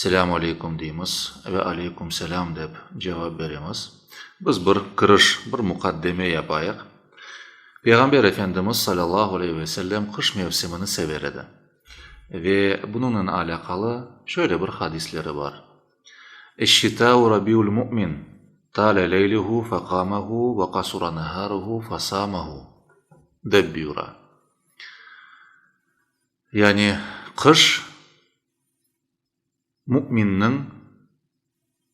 Selâmu aleyküm deymiz ve aleyküm selâm dep cevap beremiz. Biz bir kiriş, bir muqaddeme yapayıq. Peyğamber Efendimiz salâllahu aleyhi ve sellem qış mevsimini sever edi. Ve bunıñnen alâqalı şöyle bir hadisleri bar, Eş-şitâu rabiul mu'min, tâle leyluhu feqâmehu ve qasura nehâruhu fesâmehu, dep buyura. Yani qış müminniñ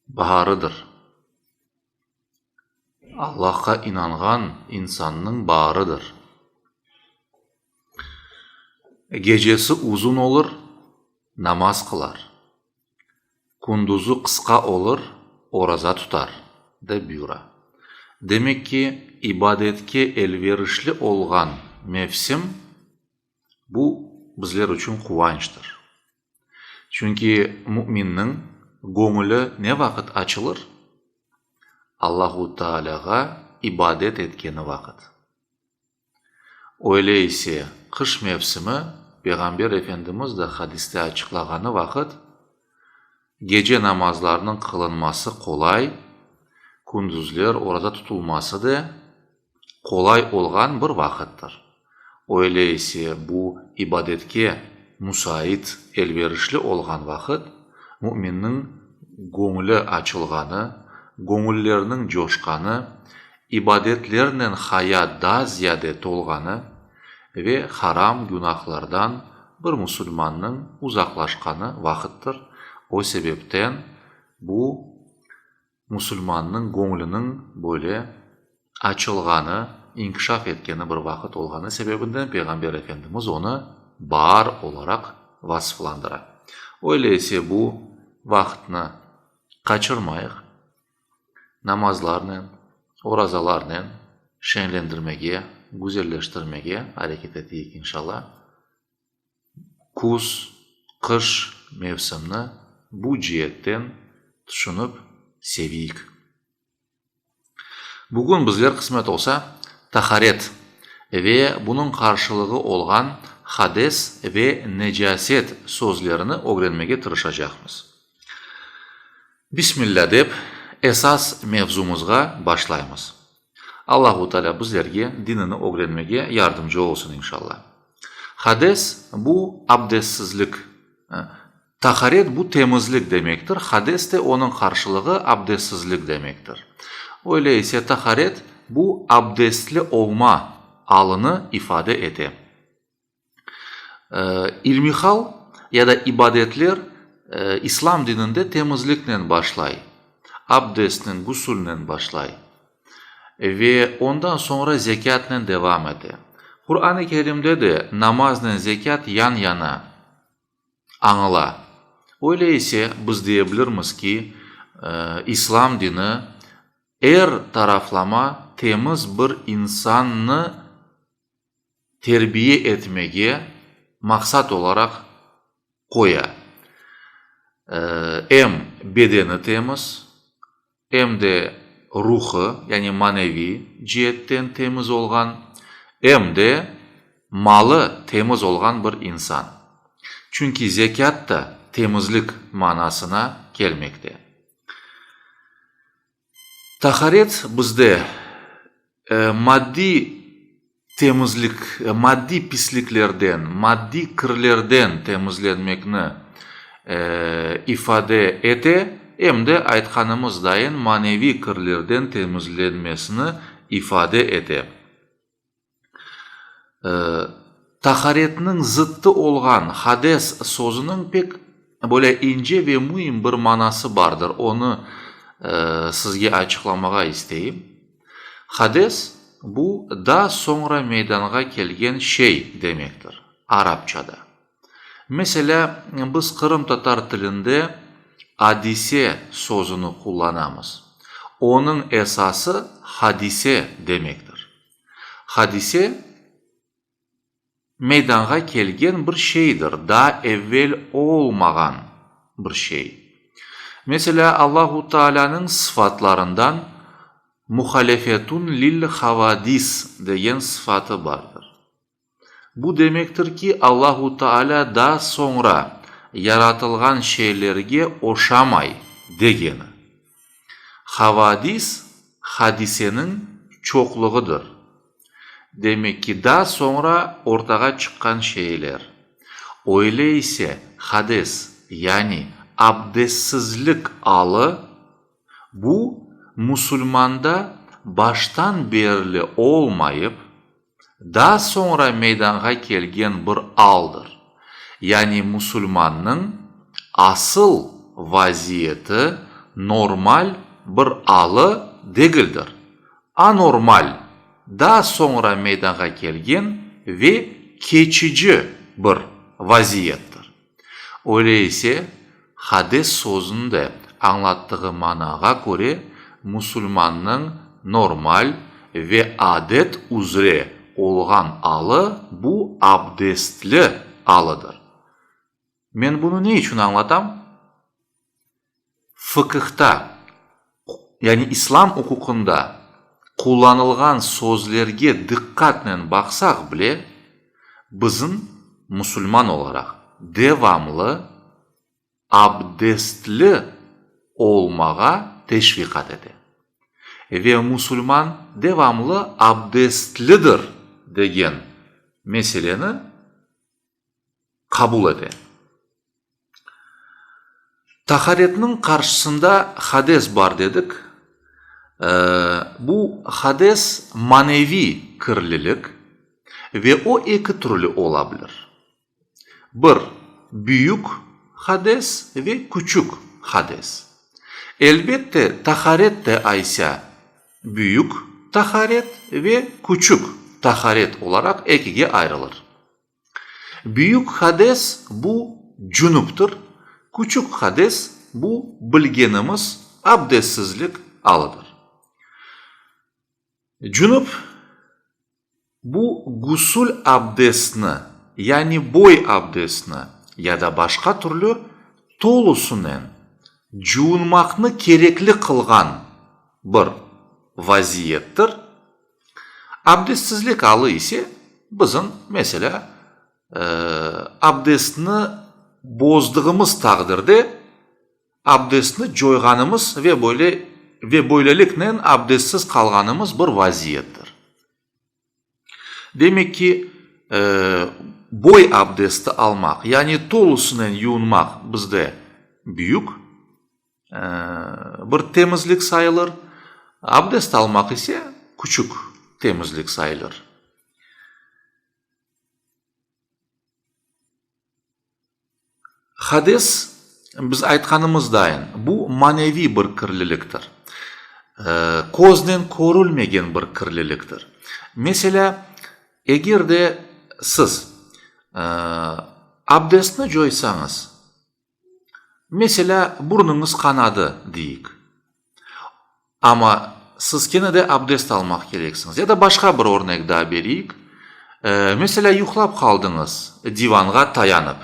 baarıdır, Allahqa inanğan insannıñ baarıdır. Gecesi uzun olur, namaz qılar, kündüzi qısqa olur, oraza tutar, dep buyura. Demek ki, ibadetke elverişli olğan mevsim Bu bizler içün quvançtır. Çünki müminniñ göñüli ne vaqıt açılır? Allahu Taalâğa ibadet etkeni vaqıt. Öyle ise, qış mevsimi, Peyğamber Efendimiz de hadiste açıqlağanı vaqıt, gece namazlarnıñ qılınması qolay, kündüzler oraza tutulması de qolay olğan bir vaqıttır. Öyle ise bu ibadetke musait, elverişli olğan vaqıt, müminniñ göñlü açılğanı, göñüllerniñ coşqanı, ibadetlernen hayat daa ziyade tolğanı ve haram günahlardan bir musulmannıñ uzaqlaşqanı vaqıttır. O sebepten bu musulmannıñ göñlüniñ böyle açılğanı, inkişaf etkeni bir vaqıt olğanı sebebinden Peyğamber Efendimiz onı baar olaraq vasıflandıra. Öyle ise bu vaqıtnı qaçırmayıq, namazlarnen, orazalarnen şeñlendirmege, güzelleştirmege areket eteyik, inşalla. Küz, qış mevsimni bu ceetten tüşünip seviyik. Bugün bizler, qısmet olsa, taharet ve bunıñ qarşılığı olğan hades ve necaset sözlerini ögrenmege tırışacaqmız. Bismillâ dep, esas mevzumızğa başlaymız. Allahu Teala bizlerge dinini ögrenmege yardımcı olsun inşalla. Hades, bu abdestsizlik, taharet bu temizlik demektir, hades de onıñ qarşılığı abdestsizlik demektir. Öyle ise taharet bu abdestli olma alını ifade ete. İlmihal ya da ibadetler İslam dininde temizliknen başlay, abdestnen, gusulnen başlay ve ondan soñra zekâtnen devam ete. Quran-ı Kerimde de namaznen zekât yan-yana añıla. Öyle ise biz deye bilirmiz ki, İslam dini er taraflama temiz bir insannı terbiye etmege maqsat olaraq qoya. Em bedeni temiz, em de ruhı, yani maneviy ceetten temiz olğan, em de malı temiz olğan bir insan. Çünki zekât da temizlik manasına kelmekte. Taharet bizde maddiy temizlik, maddiy pisliklerden, maddiy kirlerden temizlenmekni ifade ete, em de, aytqanımız dayın, maneviy kirlerden temizlenmesini ifade ete. Taharetniñ zıttı olğan hades sözüniñ pek böyle ince ve müim bir manası bardır, onı sizge açıqlamağa isteyim. Hades, bu daa soñra meydanğa kelgen şey demektir, arapçada. Meselâ, biz qırımtatar tilinde adise sözüni qullanamız. Onıñ esası hadise demektir. Hadise, meydanğa kelgen bir şeydir, daa evel olmağan bir şey. Meselâ, Allahu Taalânıñ sıfatlarından muhalefetun lil havadis degen sıfatı bardır. Bu demektir ki, Allahu Taalâ daa soñra. yaratılğan şeylerge oşamay degeni. Havadis, hadiseniñ çoqluğıdır. Demek ki, daa soñra ortağa çıqqan şeyler. Öyle ise, hades, yani abdestsizlik alı, bu, musulmanda baştan berli olmayıp, daa soñra meydanğa kelgen bir aldır. Yani musulmannıñ asıl vaziyeti, normal bir alı degildir. Anormal, daa soñra meydanğa kelgen ve keçici bir vaziyettir. Öyle ise, hades sözünde añlattığı manağa köre, musulmannıñ normal ve adet üzre olğan alı bu abdestli alıdır. Men bunı ne içün añlatam? Fıqıhta, yani İslam uquqında qullanılğan sözlerge diqqatnen baqsaq bile, bizim, musulman olaraq, devamlı abdestli olmağa teşviqat ete. Ve musulman devamlı abdestlidir degen meseleni qabul ete. Taharetniñ qarşısında hades bar dedik. Bu hades maneviy kirlilik ve o eki türlü ola bilir. Bir, büyük hades ve küçük hades. Elbette, taharet de aysa büyük taharet ve küçük taharet olaraq ekige ayrılır. Büyük hades bu cünüptir, küçük hades bu bilgenimiz abdestsizlik alıdır. Cünüp bu gusül abdestni, yani boy abdestni ya da başqa türlü tolusınen cuvunmaqnı kerekli qılğan bir vaziyettir. Abdestsizlik alı ise bizim, meselâ, abdestni bozdığımız taqdirde abdestni coyğanımız ve böyle ve böyleliknen abdestsiz qalğanımız bir vaziyettir. Demek ki, boy abdesti almaq, yani tolusınen yuvunmaq bizde büyük bir temizlik sayılır, abdest almaq ise küçük temizlik sayılır. Hades, biz aytqanımız dayın, bu maneviy bir kirliliktir. Köznen körülmegen bir kirliliktir. Meselâ, eger de siz abdestni coysañız, meselâ, burnuñız qanadı, deyik, amma siz kene de abdest almaq kereksiñiz. Ya da başqa bir örnek daa bereyik, meselâ, yuqlap qaldıñız divanğa tayanıp.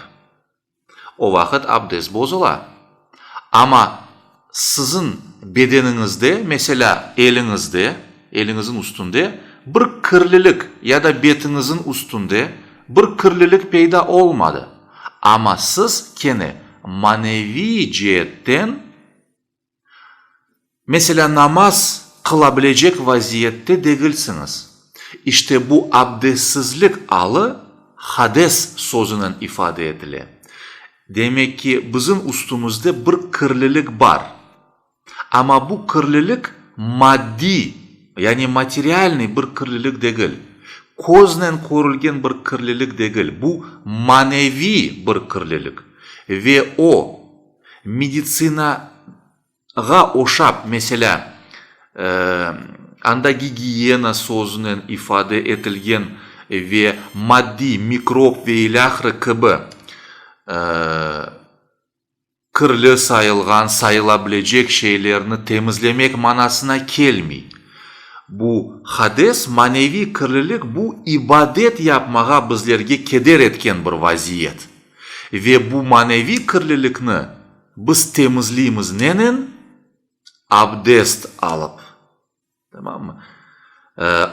O vaqıt abdest bozula. Amma siziñ bedeniñizde, meselâ, eliñizde, eliñizniñ üstünde bir kirlilik ya da betiñizniñ üstünde bir kirlilik peyda olmadı. Amma siz kene maneviy ceetten, meselâ, namaz qıla bilecek vaziyette degilsiñiz. İşte bu abdestsizlik alı hades sözünen ifade etile. Demek ki, bizim üstümizde bir kirlilik bar. Amma bu kirlilik maddiy, yani materialnıy bir kirlilik degil, köznen körülgen bir kirlilik degil, bu maneviy bir kirlilik. Ve o, meditsinağa oşap, meselâ, anda gigiyena sözünen ifade etilgen ve maddiy, mikrop ve ilâhre kibi, kirli sayılğan, sayıla bilecek şeylerni temizlemek manasına kelmey. Bu hades, maneviy kirlilik, bu ibadet yapmağa bizlerge keder etken bir vaziyet. Ve bu maneviy kirlilikni biz temizleymiz nenen? Abdest alıp. Tamammı?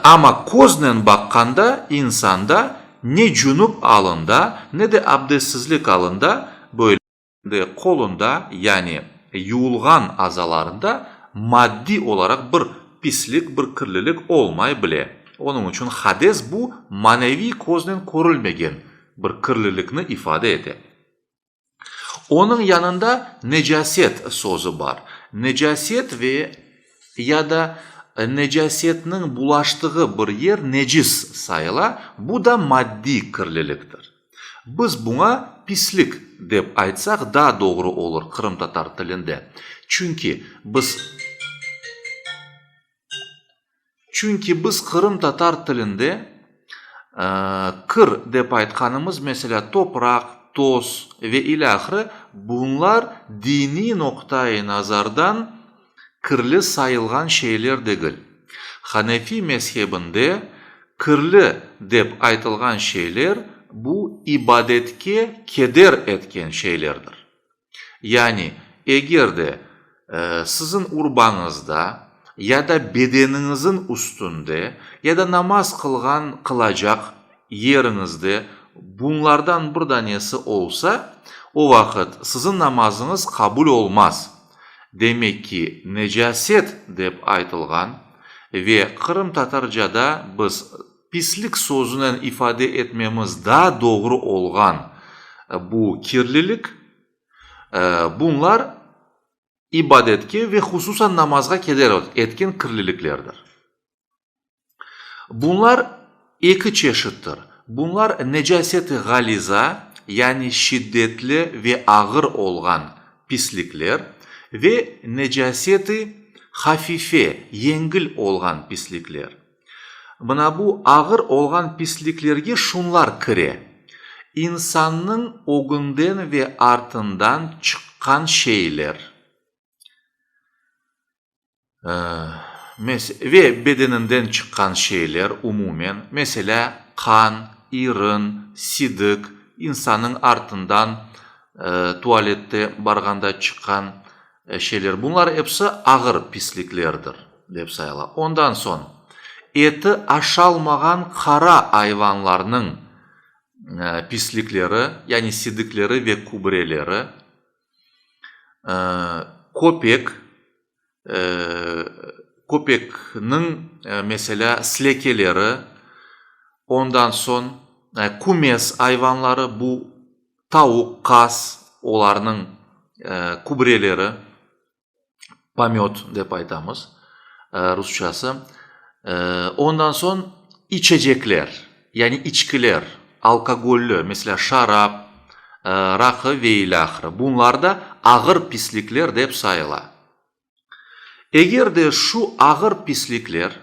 Amma köznen baqqanda insanda ne cünüp alında, ne de abdestsizlik alında böyle. De qolunda, yani yuvulğan azalarında maddiy olaraq bir pislik, bir kirlilik olmay bile. Onıñ içün hades bu maneviy köznen körülmegen bir kirlilikni ifade ete. Onıñ yanında necaset sözü bar. Necaset ve ya da necasetniñ bulaştığı bir yer necis sayıla, bu da maddiy kirliliktir. Biz buña pislik dep aytsaq daa doğru olur qırımtatar tilinde. Çünki biz Çünki biz qırımtatar tilinde kir dep aytqanımız, meselâ, topraq, toz ve ilâhre, bunlar diniy noqta-i nazardan kirli sayılğan şeyler degil. Hanefi mezhebinde kirli dep aytılğan şeyler, bu ibadetke keder etken şeylerdir. Yani, eger de siziñ urbañızda ya da bedeniñiziñ üstünde ya da namaz qılğan, qılacaq, yeriñizde bunlardan bir danesi olsa, o vaqıt siziñ namazıñız qabul olmaz. Demek ki, necaset dep aytılğan ve qırımtatarcada biz pislik sözünen ifade etmemiz daa doğru olğan bu kirlilik, bunlar ibadetke ve hususan namazğa keder etken kirliliklerdir. Bunlar eki çeşittir. Bunlar necaset-i ğaliza, yani şiddetli ve ağır olğan pislikler ve necaset-i hafife, yengil olğan pislikler. Mına bu ağır olğan pisliklerge şunlar kire, insannıñ ögünden ve artından çıqqan şeyler, Ve bedeninden çıqqan şeyler umumen, meselâ, qan, irin, sidik, insannıñ artından tualette barğanda çıqqan şeyler, bunlar episi ağır pisliklerdir, dep sayıla. Ondan soñ, eti aşalmağan qara ayvanlarnıñ pislikleri, yani sidikleri ve kübreleri, Köpek, köpekniñ, meselâ, slekeleri, ondan soñ kümes ayvanları, bu tavuq, qaz, olarnıñ kübreleri, pomöt dep aytamız rusçası, ondan soñ içecekler, yani içkiler, alkogollü, meselâ, şarap, raqı ve ilâhre, bunlar da ağır pislikler dep sayıla. Eger de şu ağır pislikler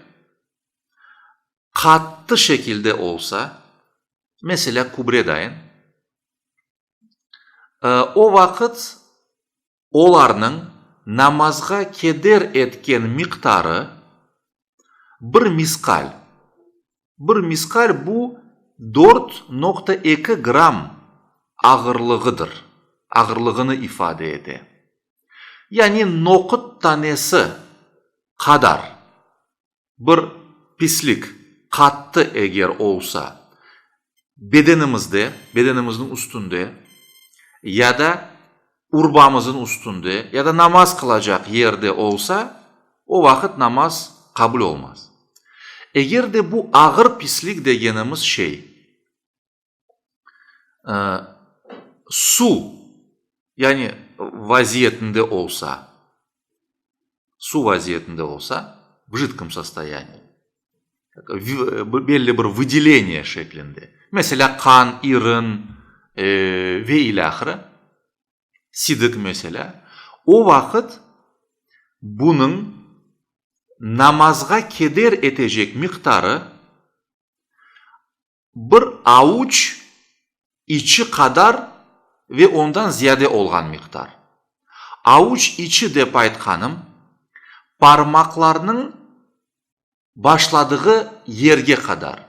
qattı şekilde olsa, meselâ, kübre dayın, o vaqıt Olarnıñ namazğa keder etken miqdarı bir misqal, bir misqal bu 4,2 gramm ağırlığıdır, ağırlığını ifade ete. Yani noqut tanesi qadar bir pislik qattı eger olsa bedenimizde, bedenimizniñ üstünde ya da urbamızıñ üstünde ya da namaz qılacaq yerde olsa, o vaqıt namaz qabul olmaz. Eger de bu ağır pislik degenimiz şey suv, yani vaziyetinde olsa, suv vaziyetinde olsa, v jidkom sostoyaniyi, belli bir vıdeleniye şeklinde, meselâ, qan, irin ve ilâhre, sidik meselâ, o vaqıt bunıñ namazğa keder etecek miqdarı bir avuç içi qadar ve ondan ziyade olğan miqdar. Avuç içi dep aytqanım, parmaqlarnıñ başladığı yerge qadar,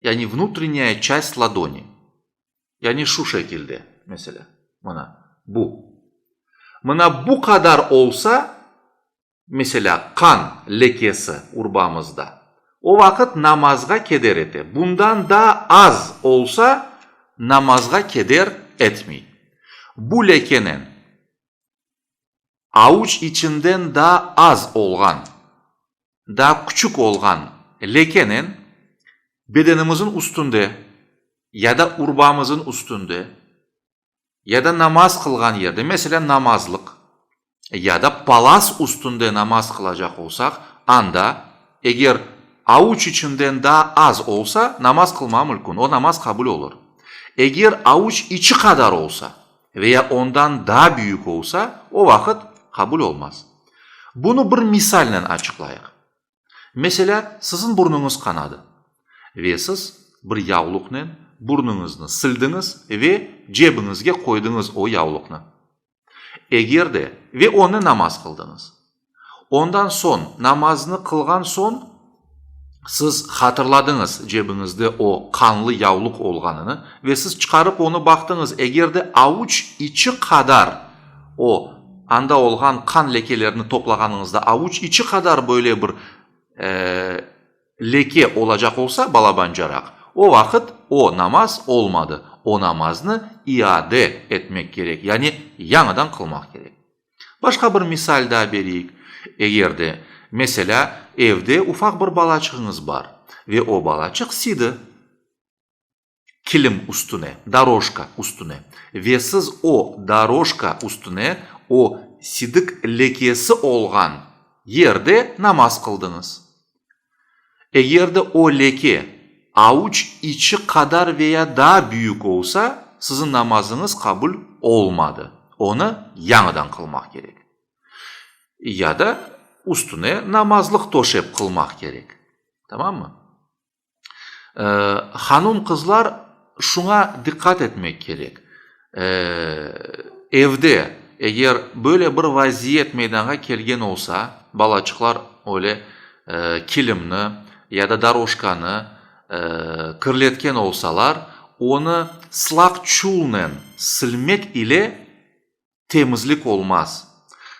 yani vnutrennyaya çast ladoni, yani şu şekilde, meselâ, mına, bu. Mına bu qadar olsa, Meselâ, qan lekesi urbamızda, o vaqıt namazğa keder ete. Bundan daa az olsa, namazğa keder etmey. Bu lekenen avuç içinden daa az olğan, daa küçük olğan lekenen bedenimizin üstünde ya da urbamızın üstünde ya da namaz qılğan yerde, meselâ, namazlıq ya da palas üstünde namaz qılacaq olsaq, anda eger avuç içinden daa az olsa, namaz qılma mülkün, o namaz qabul olur. Eger avuç içi qadar olsa ve ya ondan daa büyük olsa, o vaqıt qabul olmaz. Bunı bir misalnen açıqlayıq. Meselâ, siziñ burnuñız qanadı ve siz bir yavluqnen burnuñıznı sildiñiz ve cebiñizge qoydıñız o yavluqnı. Eger de, ve onı namaz qıldıñız. Ondan soñ, namaznı qılğan soñ, siz hatırladıñız cebiñizde o qanlı yavluq olğanını ve siz çıqarıp onı baqtıñız, eger de avuç içi qadar o, anda olğan qan lekelerini toplağanıñızda avuç içi qadar böyle bir leke olacaq olsa, balabancaraq, o vaqıt o namaz olmadı, o namaznı iade etmek kerek, yani yañıdan qılmaq kerek. Başqa bir misal daa bereyik, eger de, meselâ, evde ufaq bir balaçığıñız bar ve o balaçıq sidi, kilim üstüne, doroşka üstüne ve siz o doroşka üstüne o sidik lekesi olğan yerde namaz qıldıñız. Eger de o leke avuç içi qadar ve ya daa büyük olsa, siziñ namazıñız qabul olmadı, onı yañıdan qılmaq kerek. Ya da üstüne namazlıq toşep qılmaq kerek. Tamammı? Hanum qızlar şuña diqqat etmek kerek, evde eger böyle bir vaziyet meydanğa kelgen olsa, balaçıqlar öyle kilimni ya da doroşkanı kirletken olsalar, onı sılaq çulnen silmek ile Temizlik olmaz.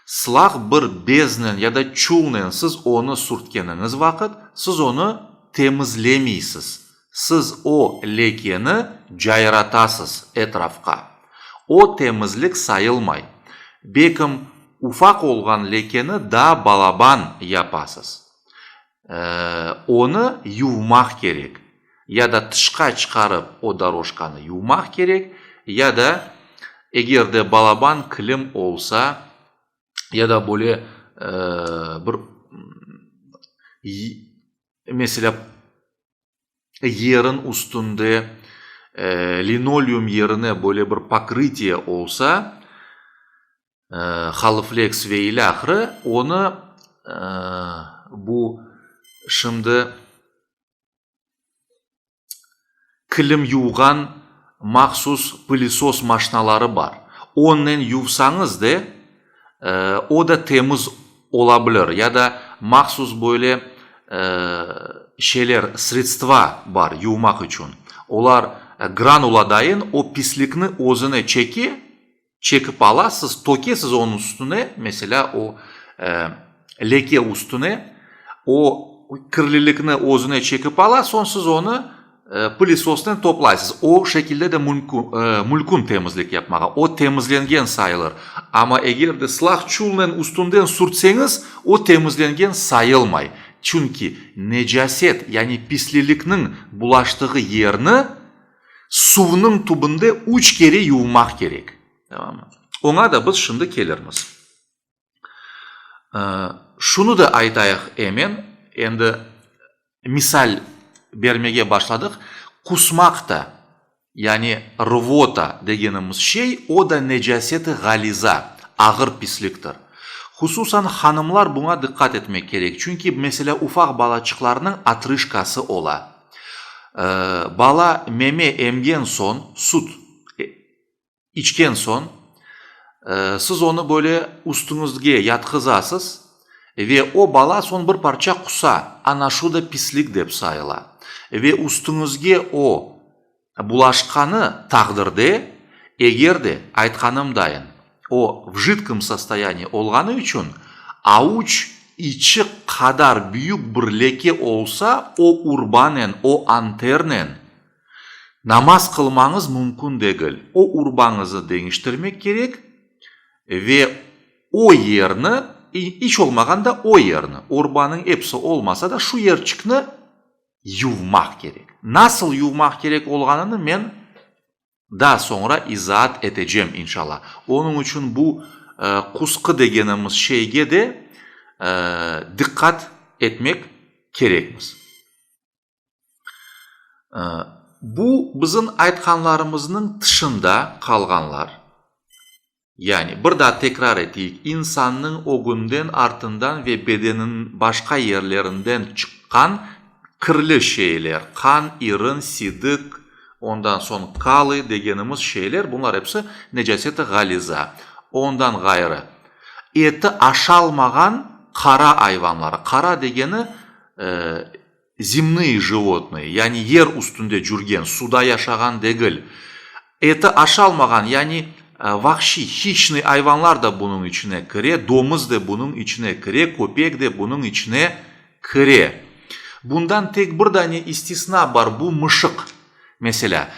Sılaq bir beznen ya da çulnen siz onı sürtkeniñiz vaqıt, siz onı temizlemeysiz. Siz o lekeni cayratasız etrafqa. O temizlik sayılmay. Bekim ufaq olğan lekeni daa balaban yapasız. Onı yuvmaq kerek. Ya da tışqa çıqarıp o doroşkanı yuvmaq kerek, ya da eger de balaban kilim olsa, ya da böyle bir, meselâ, yerin üstünde linoleum yerine böyle bir pokrıtiye olsa, halıfleks ve ilâhre, onı bu şimdi kilim yuvğan mahsus pılesos maşinaları bar, onnen yuvsañız de, o da temiz ola bilir, ya da mahsus böyle şeyler, sredstva bar yuvmaq içün, olar granula dayın o pislikni özüne çeke, çekip ala, siz tökesiz onıñ üstüne, meselâ, o leke üstüne, o kirlilikni özüne çekip ala, soñ siz onı pılesosnen toplaysız. O şekilde de mülkün temizlik yapmağa, o temizlengen sayılır. Amma eger de sılaq çulnen üstünden sürtseñiz, o temizlengen sayılmay. Çünki necaset, yani pislilikniñ bulaştığı yerni Suvnıñ tübünde üç kere yuvmaq kerek. Tamammı? Oña da biz şimdi kelirmiz. Şunı da aytayıq emen, endi misal bermege başladıq, qusmaq da, yani rvota degenimiz şey, o da necaset-i ğaliza, ağır pisliktir. Hususan hanımlar buña diqqat etmek kerek, çünki, meselâ, ufaq balaçıqlarnıñ otrıjkası ola. Bala meme emgen soñ, süt içken soñ, siz onı böyle üstüñizge yatqızasız ve o bala soñ bir parça qusa, ana şu da pislik dep sayıla. Ve üstüñizge o bulaşqanı taqdirde, eger de, aytqanım dayın, o v jidkom sostoyaniyi olğanı içün, avuç içi qadar büyük bir leke olsa, o urbanen, o anternen. Namaz qılmañız mümkün degil. O urbañızı deñiştirmek kerek ve o yerni, iç olmağanda o yerni, urbanıñ episi olmasa da, şu yerçikni yuvmaq kerek. Nasıl yuvmaq kerek olğanını men daa soñra izaat etecem, inşallah. Onıñ içün bu qusqı degenimiz şeyge de diqqat etmek kerekmiz. Bu bizim aytqanlarımıznıñ tışında qalğanlar. Yani, bir daa tekrar eteyik, insannıñ ögünden, artından ve bedeniniñ başqa yerlerinden çıqqan kirli şeyler, qan, irin, sidik, ondan soñ kalı degenimiz şeyler, bunlar episi necaset-i ğaliza. Ondan ğayrı, eti aşalmağan qara ayvanları, qara degeni, Zemnıye jivotnıye, yani yer üstünde cürgen, suda yaşağan degil, eti aşalmağan, yani vahşiy, hişnıy ayvanlar da bunıñ içine kire, domuz de bunıñ içine kire, köpek de bunıñ içine kire. Bundan tek bir dane istisna bar, bu mışıq. Meselâ,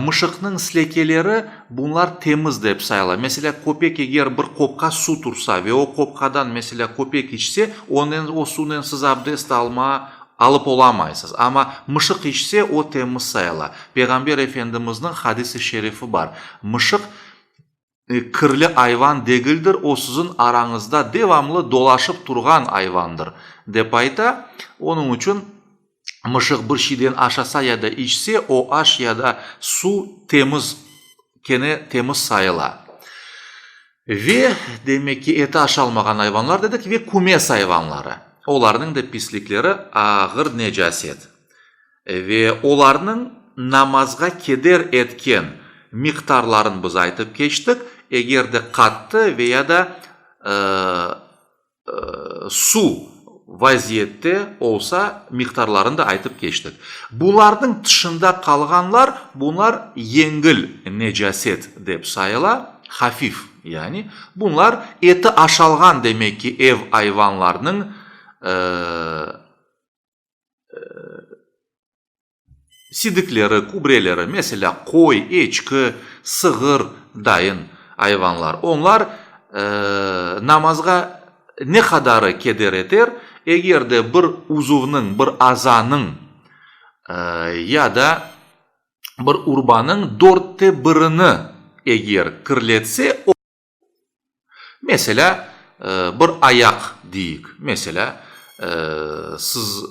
mışıqnıñ slekeleri, bunlar temiz dep sayıla. Meselâ, köpek eger bir qopqa su tursa ve o qopqadan, meselâ, köpek içse, onen, o sunen siz abdest alma, alıp olamaysız. Amma mışıq içse, o temiz sayıla. Peyğamber Efendimizniñ hadis-i şerifi bar, Mışıq kirli ayvan degildir, o siziñ arañızda devamlı dolaşıp turğan ayvandır, dep ayta. Onıñ içün mışıq bir şeyden aşasa ya da içse, o aş ya da suv temiz, kene temiz sayıla. Ve, demek ki, eti aşalmağan ayvanlar dedik, ve kümes ayvanları, olarnıñ da pislikleri ağır necaset. Ve olarnıñ namazğa keder etken miqdarların biz aytıp keçtik, eger de qattı ve ya da suv vaziyette olsa, miqdarlarını da aytıp keçtik. Bularnıñ tışında qalğanlar, bunlar yengil necaset dep sayıla, hafif yani, bunlar eti aşalğan demek ki ev ayvanlarnıñ Sidikleri, kübreleri, meselâ, qoy, eçki, sığır dayın ayvanlar. Onlar namazğa ne qadarı keder eter, eger de bir uzuvnıñ, bir azanıñ ya da bir urbanıñ dörtte birini eger kirletse, o, Meselâ, bir ayaq deyik. Meselâ, siz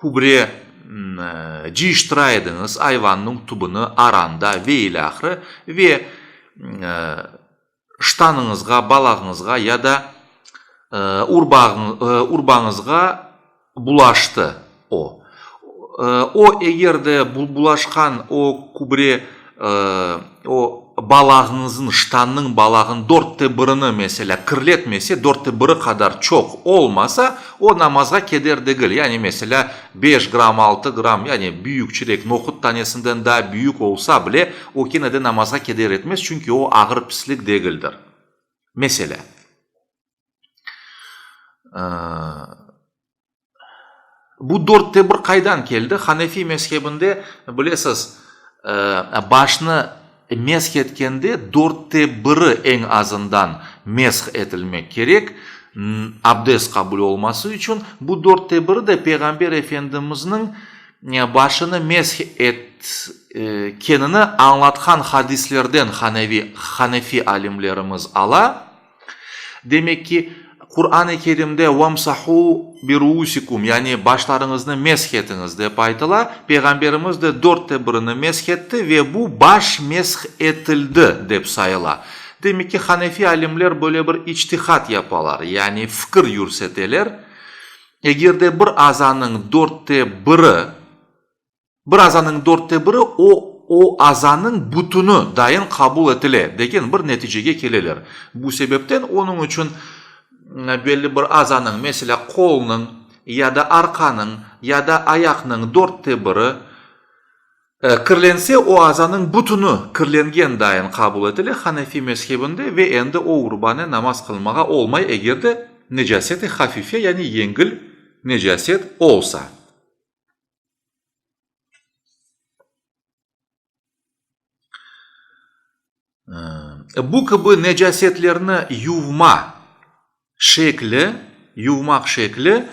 kübre cıyıştıra ediñiz ayvannıñ tübüni aranda ve ilâhre ve ştanıñızğa, balağıñızğa ya da urbañızğa bulaştı o. O, eger de bulaşqan o kübre, o balağıñıznıñ, ştannıñ balağınıñ dörtte birini, meselâ, kirletmese, dörtte biri qadar çoq olmasa, o namazğa keder degil. Yani, meselâ, beş gramm, altı gramm, yani büyükçirek, nohut tanesinden daa büyük olsa bile, o kene de namazğa keder etmez, çünki o ağır pislik degildir. Meselâ. Bu dörtte bir qaydan keldi? Hanefi mezhebinde, bilesiz, başnı mesh etkende dörtte biri eñ azından mesh etilmek kerek, abdest qabul olması içün. Bu dörtte biri de Peyğamber Efendimizniñ başını mesh etkenini añlatqan hadislerden hanefi alimlerimiz ala. Demek ki, Quran-ı Kerimde Vemsahu biruusikum, yani başlarıñıznı mesh etiñiz dep aytıla, Peyğamberimiz de dörtte birini mesh etti ve bu baş mesh etildi dep sayıla. Demek ki, hanefi alimler böyle bir içtihat yapalar, yani fikir yürseteler, eger de bir azanıñ dörtte biri, Bir azanıñ dörtte biri o, o azanıñ bütüni dayın qabul etile, degen bir neticege keleler. Bu sebepten onıñ içün belli bir azanıñ, meselâ, qolnıñ ya da arqanıñ, ya da ayaqnıñ dörtte biri kirlense, o azanıñ bütüni kirlengen dayın qabul etile hanefi mezhebinde ve endi o urbanen namaz qılmağa olmay, eger de necaset-i hafife, yani yengil necaset olsa. Bu kibi necasetlerni yuvma şekli, yuvmaq şekli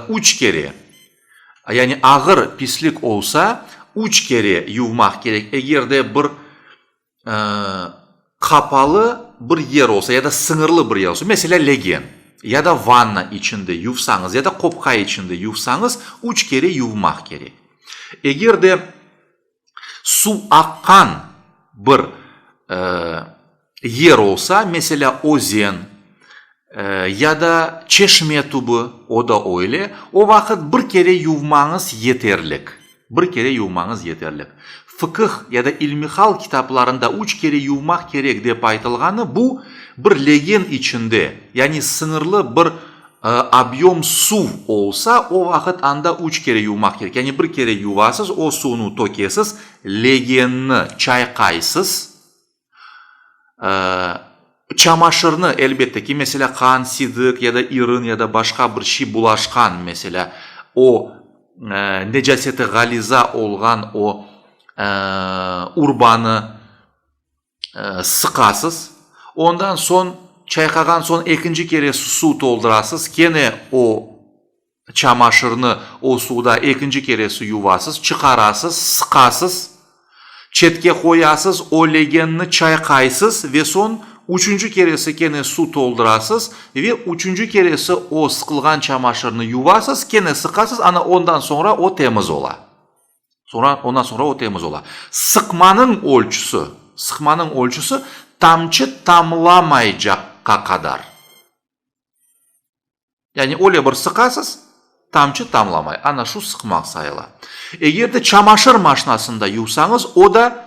üç kere, yani ağır pislik olsa, üç kere yuvmaq kerek, eger de bir qapalı bir yer olsa ya da sıñırlı bir yer olsa, meselâ, legen ya da vanna içinde yuvsañız ya da qopqa içinde yuvsañız, üç kere yuvmaq kerek. Eger de suv aqqan bir yer olsa, meselâ, özen ya da çeşme tübü, o da öyle, o vaqıt bir kere yuvmañız yeterlik. Bir kere yuvmañız yeterlik. Fıqıh ya da ilmihal kitaplarında üç kere yuvmaq kerek dep aytılğanı, bu, bir legen içinde, yani sıñırlı bir obyom suv olsa, o vaqıt anda üç kere yuvmaq kerek. Yani bir kere yuvasız, o suvnu tökesiz, legenni çayqaysız, çamaşırnı, elbette ki, meselâ, qan, sidik ya da irin ya da başqa bir şey bulaşqan, meselâ, o necaseti ğaliza olğan o urbanı sıqasız, ondan soñ çayqağan soñ ekinci kere suv toldurasız, kene o çamaşırnı o suvda ekinci keresi yuvasız, çıqarasız, sıqasız, çetke qoyasız, o legenni çayqaysız ve soñ üçünci keresi kene suv toldurasız ve üçünci keresi o sıqılğan çamaşırnı yuvasız, kene sıqasız, ana ondan soñra o temiz ola. Soñra, ondan soñra o temiz ola. Sıqmanıñ ölçüsi, sıqmanıñ ölçüsi tamçı tamlamaycaqqa qadar. Yani öyle bir sıqasız, tamçı tamlamay. Ana şu sıqmaq sayıla. Eger de çamaşır maşnasında yuvsañız, o da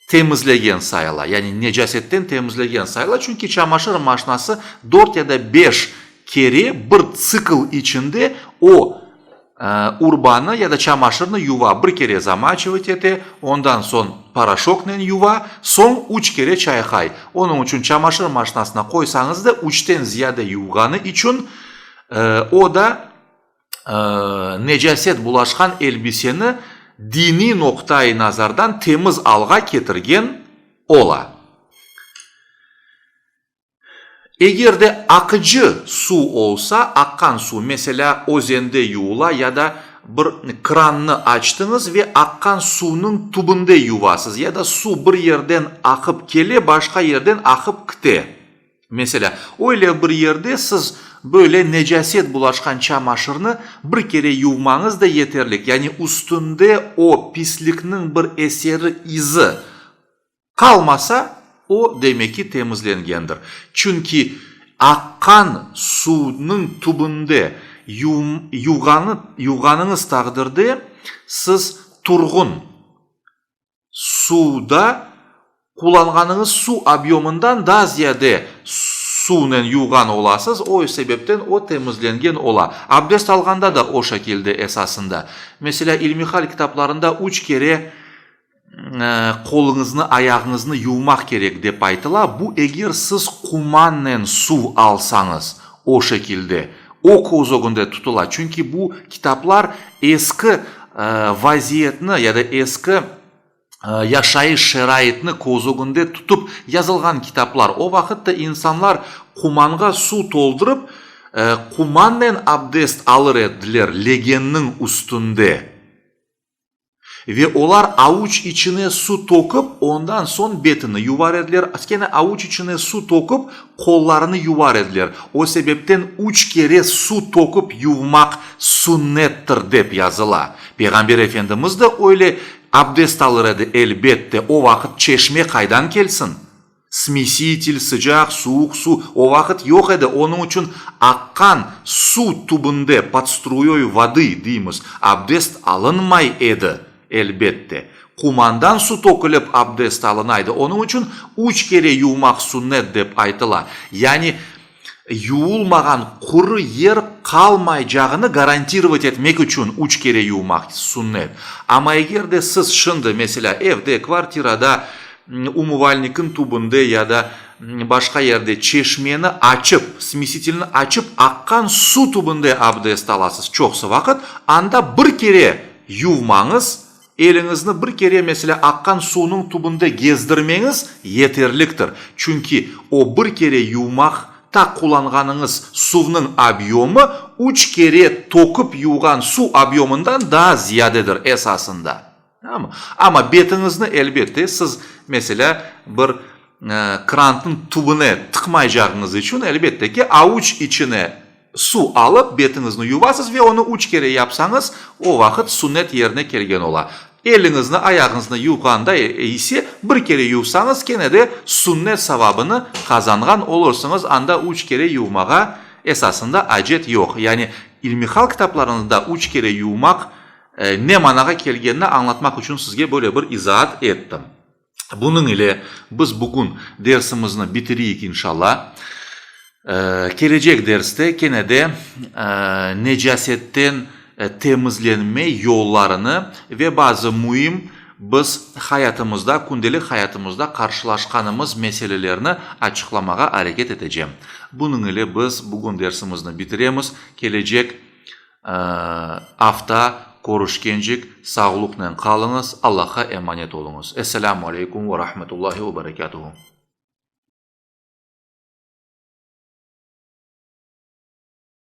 temizlegen sayıla, yani necasetten temizlegen sayıla, çünki çamaşır maşnası dört ya da beş kere bir tsikl içinde o urbanı ya da çamaşırnı yuva, bir kere zamaçivat ete, ondan soñ poroşoknen yuva, soñ üç kere çayqay. Onıñ içün çamaşır maşnasına qoysañız da, üçten ziyade yuvğanı içün o da necaset bulaşqan elbiseni diniy noqta-i nazardan temiz alğa ketirgen ola. Eger de aqıcı suv olsa, aqqan suv, meselâ, özende yuvula ya da bir krannı açtıñız ve aqqan suvnıñ tübünde yuvasız ya da suv bir yerden aqıp kele, başqa yerden aqıp kite. Meselâ, öyle bir yerde siz böyle necaset bulaşqan çamaşırnı bir kere yuvmañız da yeterlik, yani üstünde o pislikniñ bir eseri, izi qalmasa, o, demek ki, temizlengendir. Çünki aqqan suvnıñ tübünde yuvğanıñız taqdirde siz turğun Suvda qullanğanıñız suv obyomından daa ziyade suvnen yuvğan olasız, o sebepten o temizlengen ola. Abdest alğanda da o şekilde esasında. Meselâ, ilmihal kitaplarında üç kere qoluñıznı, ayağıñıznı yuvmaq kerek dep aytıla, bu eger siz qumannen suv alsañız, o şekilde, o köz ögünde tutula, çünki bu kitaplar eski vaziyetni ya da eski yaşayış şaraitni köz ögünde tutıp yazılğan kitaplar. O vaqıt da insanlar qumanğa suv toldurıp, qumannen abdest alır ediler legenniñ üstünde. Ve olar avuç içine su töküp, ondan soñ betini yuvar ediler, kene avuç içine su töküp, qollarını yuvar ediler. O sebepten üç kere su töküp yuvmaq sünnettir, dep yazıla. Peyğamber Efendimiz de öyle abdest alır edi, elbette, o vaqıt çeşme qaydan kelsin? Smesitel, sıcaq, suvuq suv o vaqıt yoq edi, onıñ içün aqqan suv tübünde, pod struyoy vodı, deymiz, abdest alınmay edi, elbette. Qumandan su tökülip abdest alına edi, onıñ içün üç kere yuvmaq sünnet dep aytıla. Yani yuvulmağan quru yer qalmaycağını garantirovat etmek içün üç kere yuvmaq sünnet. Amma eger de siz şimdi, meselâ, evde, kvartirada, umıvalnikiñ tübünde ya da başqa yerde çeşmeni açıp, smesitelni açıp, aqqan su tübünde abdest alasız çoqsu vaqıt, anda bir kere yuvmañız. Eliñizni bir kere, meselâ, aqqan suvnıñ tübünde gezdirmeñiz yeterliktir, çünki o bir kere yuvmaqta qullanğanıñız suvnıñ obyomı üç kere töküp yuvğan suv obyomından daa ziyadedir esasında. Tamam? Amma betiñizni, elbette, siz, meselâ, bir krantnıñ tübüne tıqmaycağıñız içün, elbette ki, avuç içine Suv alıp, betiñizni yuvasız ve onı üç kere yapsañız, o vaqıt sünnet yerine kelgen ola. Eliñizni, ayağıñıznı yuvğanda ise, bir kere yuvsañız, kene de sünnet savabını qazanğan olursıñız, anda üç kere yuvmağa esasında acet yoq. Yani ilmihal kitaplarında üç kere yuvmaq ne manağa kelgenini añlatmaq içün sizge böyle bir izaat ettim. Bunıñ ile biz bugün dersimizni bitiriyik inşalla. Kelecek derste kene de necasetten temizlenme yollarını ve bazı müim biz hayatımızda, kündelik hayatımızda qarşılaşqanımız meselelerni açıqlamağa areket etecem. Bunıñ ile biz bugün dersimizni bitiremiz. Kelecek Afta körüşkencik sağlıqnen qalıñız, Allahqa emanet oluñız. Esselamu aleykum ve rahmetullahi ve berekatuhu.